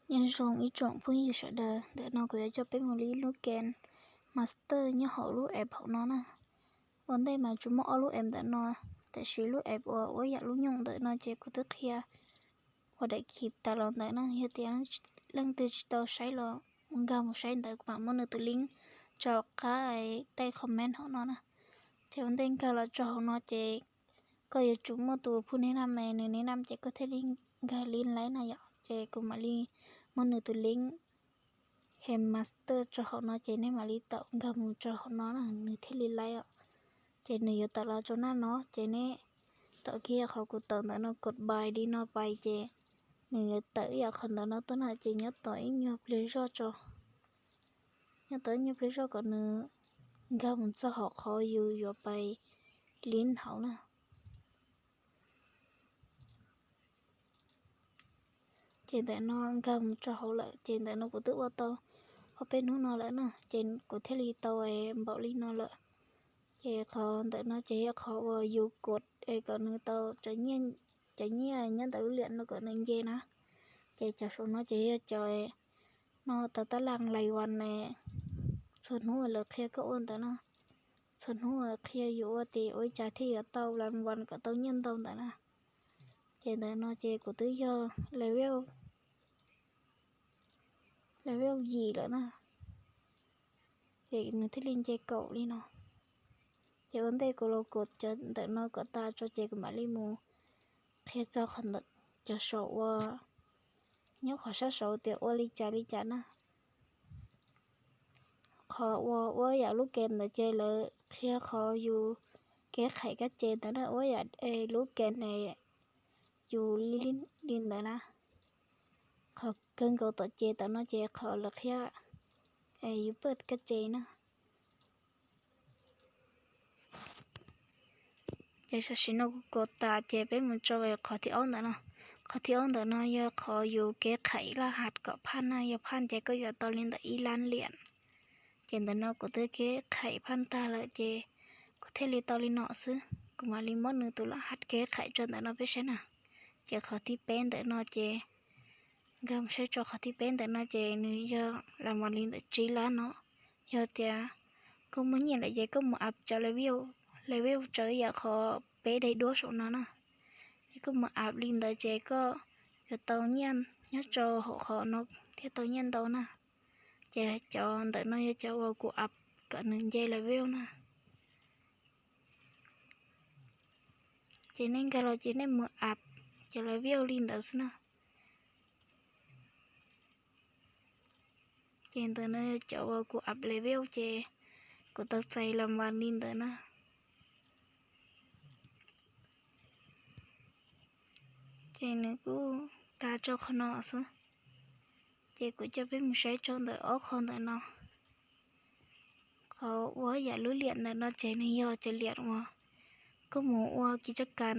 Nyob zoo ib tsoom phooj ywg sawv daws, ntawm no kuv yuav coj peb mus li lub game master nyob hauv lub app hauv no na. Ua ntej mas tsuas muaj ob lub app ntawm no, tiam sis lub app uas ua yam lub nyooj ntawm no ces kuv twb qhia ua daim khiv tas los ntawm no, yog tias leej twg tsis tau saib los nkag mus saib ntawd, kuv mam muab nws tus link tso qab tej comment hauv no na. Ces ua ntej nkag los tso hauv no ces koj yuav tsum muaj tus phu neb nam, nws neb nam ces koj thiaj li nkag li laib na yom. Ces kuv mam li muab nws tus link game master tso hauv no ces neb mam li tau nkag mus tso hauv no na, nws thiaj li laib os. Ces nws yuav tawm los rau nab no ces neb tau kiag qhov kuv tawm ntawm no, kod pais li no pais ces nws yuav tawm ib yam qhov ntawm no tuaj na, ces nyob tos ib nyuag pliag zoj tso. Nyob tos ib nyuag pliag zoj kom nws nkag mus txog hauv qhov yus yuav pais link hauv na. Ces ntawm no nkag mus rau hauv lawm, ces ntawm no kuv twb ua tau ob peb hnub no lawm na, ces kuv thiaj li tau npaum li no lawm. Ces qhov ntawm no ces yog qhov uas yus kod es kom nws tau cov nyiaj nyob ntawm lub liam no kom nws nce na. Ces cov saum no ces yog cov no tau tab laj lais vas ne, txhua hnub lawv qhia koj ua ntawd na. Txhua hnub qhia yus ua tias ua li cas thiaj yuav tau lais vas kom tau nyiaj ntau ntawd na. Ces ntawm no ces kuv twb yog level, level yim lawm na. Ces nws thiaj li nce kaum li no. Ces ua ntej kuv los kod cov ntawm no kom tas tso ces kuv mam li mus qhia txog qhov ntawm cov saum ua, nyob qhov sab saud tias ua li cas li cas na. Qhov uas ua yam lub game ntawd ces lawv qhia qhov yus kev qhais kab ce ntawd na, ua yam lub game ne yus li ntawd na. Qhov kawg nkaus tom ces tom no ces qhov lawv qhia yus pawj kab ce na. Ces tam sim no kuv kod tas ces peb mus tso qhov thib ob ntawm no. Qhov thib ob ntawm no yog qhov yus kev qhais laj has kom phaj na, yog phaj ces koj yuav tau li ntawm ib lab liam. Ces ntawm no kuv twb kev qhais phaj tag lawm ces kuv thiaj li tau li no xwb. Kuv mam li muab nws tus laj has kev qhais tso ntawm no peb saib na. Ces qhov thib peb ntawm no ces nkag mus saib tso qhov thib peb ntawm no ces nws yog lais vas li ntawm tsib lab no. Yog tias koj muaj nyiaj lawm ces koj mus ap cov level, level tsawv yam qhov peb daim duab saum no na. Ces koj mus ap li ntawd ces koj yuav tau nyiaj nyob rau hauv qhov no thiaj tau nyiaj ntau na. Ces cov ntawm no yog cov uas kuv ap kom nws nce level na. Ces nej nkag los ces nej mus ap cov level li ntawd xwb na. Ces ntawm no cov uas kuv ap level ces kuv tau txais lais vas li ntawd na. Ces nws kuj tas rau qhov no xwb. Ces kuv coj peb mus saib tso ntawm ob qho ntawm no. Qhov ua yam lub liam ntawm no ces nws yog cov liam uas koj mus ua kiv tsab kas,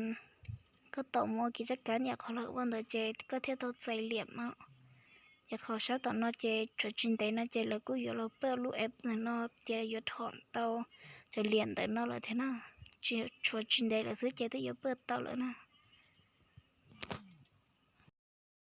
koj tau mus ua kiv tsab kas yam qhov lawv ua ntawd ces koj thiaj tau txais liam os. Ces qhov sab tom no ces tshuav tsis ntev no ces lawv kuj yuav los pawj lub app ntawm no tias yuav dhom tau cov liam ntawm no lawm thiab na. Tshuav tsis ntev lawm xwb ces twb yuav pawj tau lawm na.